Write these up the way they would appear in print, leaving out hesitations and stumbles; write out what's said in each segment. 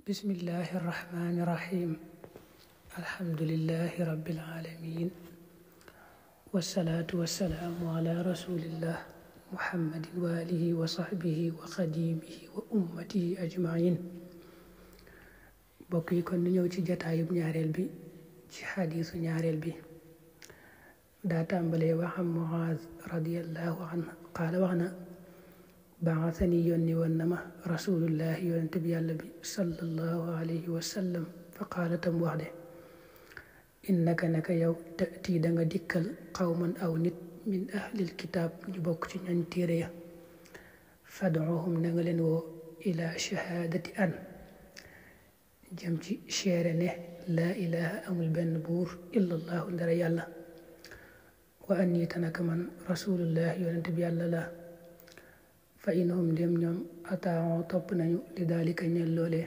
بسم الله الرحمن الرحيم الحمد لله رب العالمين والصلاة والسلام على رسول الله محمد وآله وصحبه وخديمه وأمته أجمعين بقي كن نيو ci jotaayub ñaarel bi ci hadithu ñaarel bi da tambale waxam Muaz radiyallahu anhu qala waxna بعثني يوني ونما رسول الله ينتبي الله صلى الله عليه وسلم فقال تم وحده إنك نك يو تأتي دنگ ديكال قوما أو نت من أهل الكتاب جبوك نانتيريا فادعوهم نغلن إلى شهادة أن جمتي شيرنه لا إله أمل بن بور إلا الله ندر يالله وأني تنك من رسول الله ينتبي الله فإنهم دم نيوم أطاعوا توب نانيو لذلك ñel lolé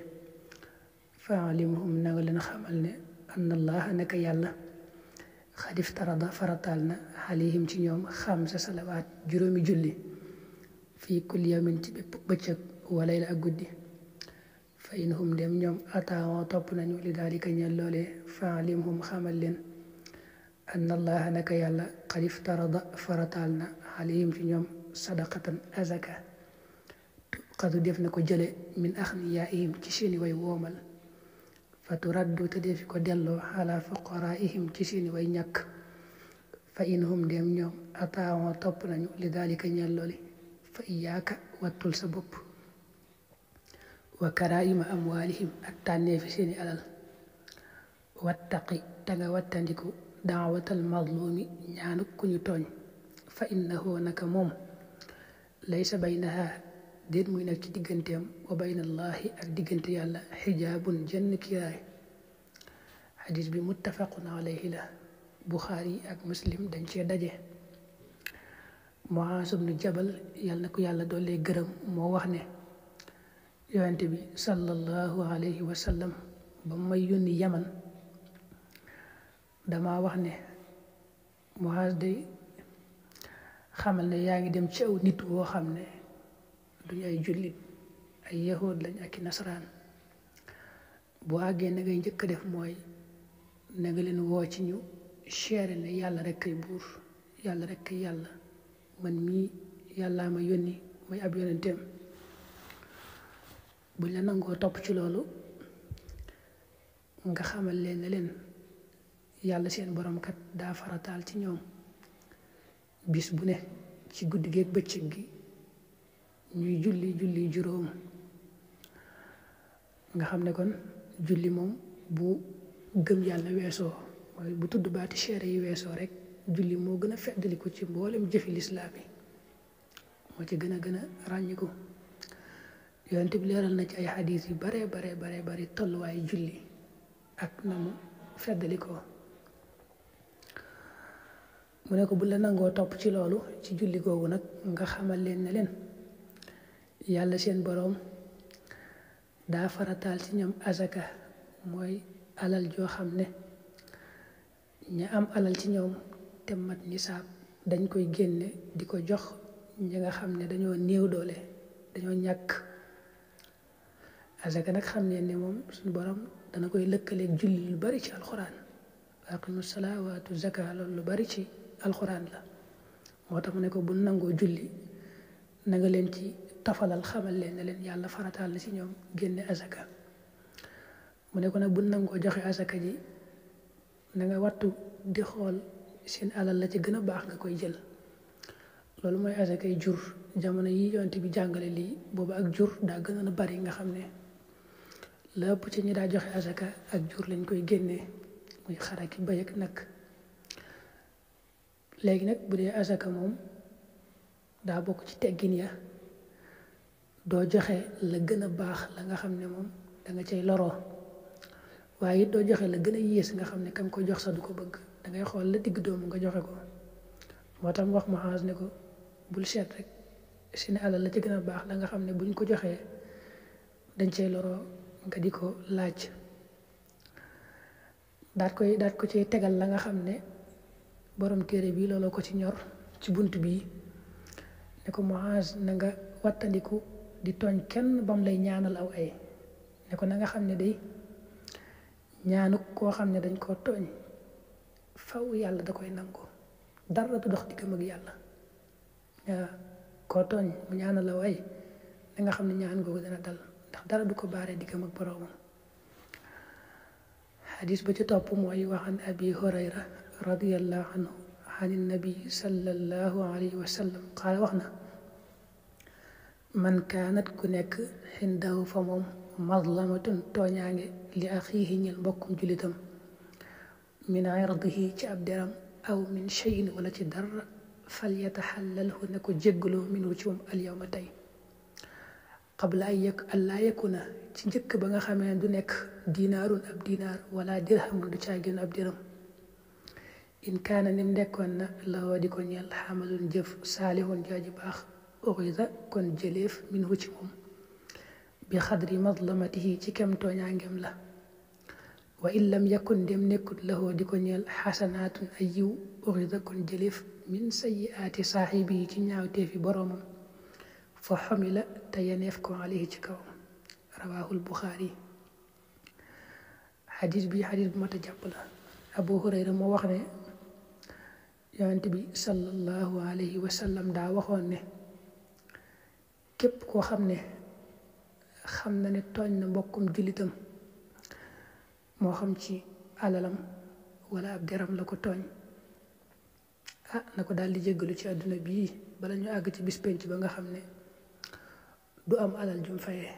فعلمهم نغلن خمالني أن الله نك يالا خد افترض فرطالنا عليهم ci ñoom 5 صلوات جرومي جولي في كل يوم ci bépp bëccëg وليلة ak guddi فإنهم دم ñoom أطاعوا توب نانيو لذلك ñel lolé فعلمهم خمال leen أن الله نك يالا قد افترض فرطالنا عليهم ci ñoom sadaqatan azaka qad def nako jëlé min akhniyaihim ci seeni way womal faturaddu te def ko dello ala fuqaraihim ci seeni way ñak fa inhum dem ñom ataaw top nañu lidalika ñalloli fa iyyaka watul sa bop wa karaima amwalihim atane fi seeni alal wattaqi taga wattandiku da'watal mazlumi ñaanu ku ñu togn fa innahu naka mom laysa baynaha déet muy nag ci digganteem wa bayna allahi ak diggante yàlla xijaabun jenn kiiraay xadis bi muttafaqun alayhi la buxaari ak muslim dañ cee daje Muaaz ibnu Jabal yàlla na ko yàlla doole gërëm moo wax ne yonente bi sallallahu alayhi wa sallam ba may yónni yaman dama wax ne Muaaz day xamal ne yaa ngi dem ci aw nit woo xam ne duñu ay jullit ay yahood lañ ak nasaraan bu àggee na ngay njëkk def mooy na nga leen woo ci ñu seere ne yàlla rek kay buur yàlla rek kay yàlla man mii yàllaa ma yónni mooy ab yonenteem buñ la nangoo topp ci loolu nga xamal leen ne leen yàlla seen borom kat daa farataal ci ñoom bis bu ne ci guddi geek bëccëg gi ñuy julli juróom nga xam ne kon julli moom bu gëm yàlla weesoo mooy bu tudd baati seere yi weesoo rek julli moo gën a feddaliku ci mboolem jëfi lislaam yi moo ci gën a ràññiku yonent bi leeral na ci ay xadiis yu bare tolluwaayu julli ak na mu feddalikoo mu ne ko bu la nangoo topp ci loolu ci julli googu nag nga xamal leen ne leen yàlla seen boroom daa farataal ci ñoom azaka mooy alal joo xam ne ña am alal ci ñoom te mat nisaab dañ koy génne di ko jox ñi nga xam ne dañoo néew doole dañoo ñàkk azaka nag xam ne ni moom suñu boroom dana koy lëkkaleeg julli lu bari ci alxuraan aqimu salaa wa atu zaka loolu lu bari ci alxuraan la moo tax mu ne ko bu nangoo julli na nga leen ci tafalal xamal leen ne leen yàlla farataal na ci ñoom génne azaka mu ne ko nag bu nangoo joxe azaka ji na nga wattu di xool seen alal la ci gën a baax nga koy jël loolu mooy azakay jur jamono yi yonte bi jàngale lii boobu ak jur daa gën a bari nga xam ne la ëpp ci ñi daa joxe azaka ak jur lañ koy génnee muy xaraki bay ak nag léegi nag bu dee azaka moom daa bokk ci teggin ya doo joxe la gën a baax la nga xam ne moom danga cay loroo waaye it doo joxe la gën a yées nga xam ne kam ko jox sa du ko bëgg dangay xool la digg doomu nga joxe ko moo tax mu wax Muaaz ne ko bul seet rek si ne alal la ci gën a baax la nga xam ne buñ ko joxee dañ cay loroo nga di ko laaj daat ko ci tegal la nga xam ne borom téere bi looloo ko ci ñor ci bunt bii ne ko Muaaz na nga wattandiku di tooñ kenn bam lay ñaanal aw ay ne ko na nga xam ne day ñaanu koo xam ne dañ koo tooñ faw yàlla da koy nangu dara du dox diggam ak yàlla waaw koo tooñ mu ñaanal la waaye da nga xam ne ñaan googu dana dal ndax dara du ko baaree diggam ak boroomam xadis ba ci topp mooy waxan abi hurayra radiyallahu anhu an nabi sallallahu alayhi wa sallam qaala wax na man kaanat ku nekk xindahu fa moom mazlamatun tooñaange li axiihi ñel mbokkum julitam min irdihi ci ab deram aw min cheyin wala ci dara fal yataxallalhu ne ko jéggaloo minhu ci moom alyawma tey qabla an laa yakuna ci njëkk ba nga xamee du nekk dinaarun ab dinaar wala dirhamun du caagin ab diram in kaana nim nekkoon na lawoo di ko ñeel xamalun jëf saalihun jaaji baax uxida kon jëleef minhu ci moom bi xadri mazlamatihi ci kem tooñaangem la wa in lam yakun dem nekkut lawoo di ko ñeel xasanaatun ay yiw uxida kon jëleef min sayiaati saaxibi yi ci ñaawteefi boroomam fa xamila te yeneef ko alayhi ci kawam rawaahul buxaari xadis bi xadis bu mat a jàpp la abu hurayra moo wax ne yonent bi sallallahu alayhi wa sallam daa waxoon ne képp koo xam ne xam na ne tooñ na mbokkum jullitam moo xam ci alalam wala ab deram la ko tooñ na ko daal di jéggalu ci àdduna bii bala ñu àgg ci bis penc ba nga xam ne du am alal jum fayee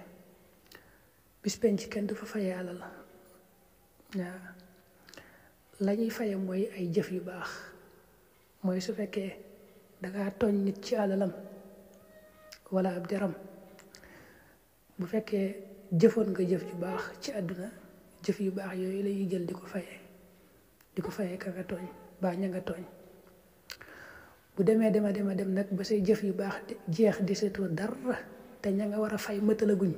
bis penc kenn du fa fayee alal waaw la ñuy faye mooy ay jëf yu baax mooy su fekkee dangaa tooñ nit ci alalam wala ab deram bu fekkee jëfoon nga jëf yu baax ci àdduna jëf yu baax yooyu la ñuy jël di ko fayee ka nga tooñ baa ña nga tooñ bu demee dem nag ba say jëf yu baax jeex di seetoo dara te ña nga war a fay mëtalaguñ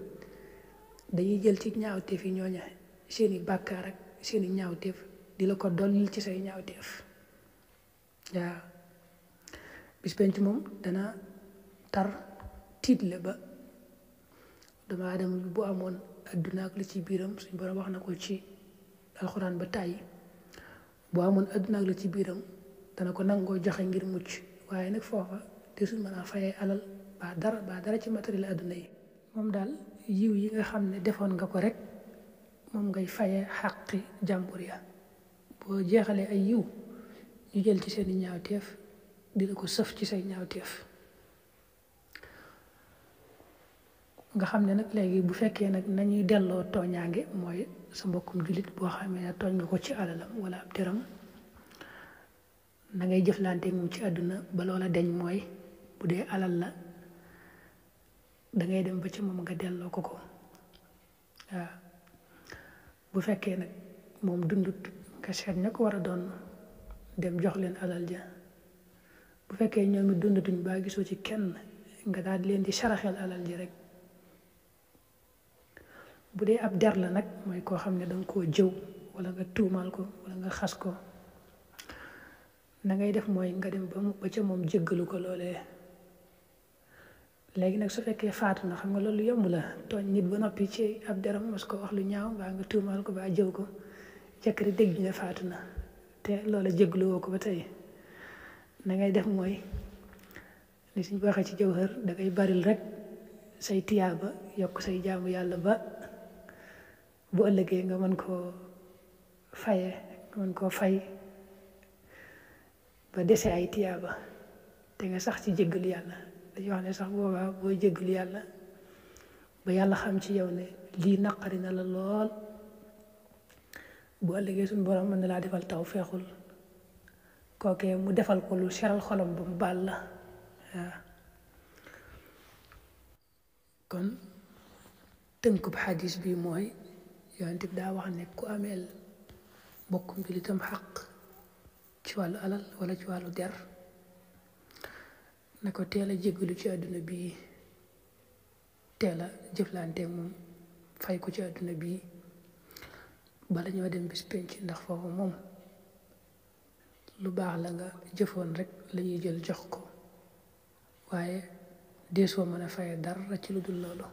dañuy jël ci ñaawteef yi ñooña seeni bàkkaar ak seeni ñaawteef di la ko dollil ci say ñaawteef waaw bis penc moom dana tar tiitle ba dama adama bi bu amoon adduna ak li ci biiram suñ borom wax na ko ci alxuraan ba tàyyi bu amoon adduna ak li ci biiram dana ko nangoo joxe ngir mucc waaye nag foofa desul mën a fayee alal baa dara ci matériel adduna yi moom daal yiw yi nga xam ne defoon nga ko rek moom ngay fayee xaqi jàmbur ya boo jeexalee ay yiw ñu jël ci seeni ñaawteef di la ko sëf ci say ñaawteef nga xam ne nag léegi bu fekkee nag nañuy delloo tooñaange mooy sa mbokkum jullit boo xamee ne tooñ nga ko ci alalam wala ab deram na ngay jëflante moom ci àdduna ba loola deñ mooy bu dee alal la dangay dem ba ci moom nga delloo ko waaw bu fekkee nag moom dundut nga seet ña ko war a doon dem jox leen alal ja bu fekkee ñoom it dundatuñ baa gisoo ci kenn nga daal di leen di saraxel alal ji rek bu dee ab der la nag mooy koo xam ne danga koo jëw wala nga tuumaal ko wala nga xas ko na ngay def mooy nga dem ba ca moom jéggalu ko loolee léegi nag su fekkee faatu na xam nga loolu yomb la tooñ nit ba noppi ci ab deram mos ko wax lu ñaaw baa nga tuumaal ko baa jëw ko jëkkëri dégg ne faatu na te loola jéggaluwoo ko ba tey na ngay def mooy li suñ waxee ci jawhar da ngay baril rek say tiyaaba yokk say jaamu yàlla ba bu ëllëgee nga mën koo fay ba dese ay tiyaaba te nga sax ci jéggalu yàlla dañuy wax ne sax boobaa booy jéggalu yàlla ba yàlla xam ci yow ne lii naqari na la lool bu ëllëgee suñu borom mën na laa defal taw feexul kookee mu defal ko lu seral xolam ba mu baal la waaw kon tënkub xadis bi mooy yonent bi daa wax ne ku ameel mbokkum jullitam xaq ci wàllu alal wala ci wàllu der na ko teel a jéggalu ci àdduna bii teel a jëflante moom fay ko ci àdduna bii bala ñoo dem bis penc ndax foofu moom lu baax la nga jëfoon rek lañuy jël jox ko waaye deesoo mën a faye dara ci lu dul loolu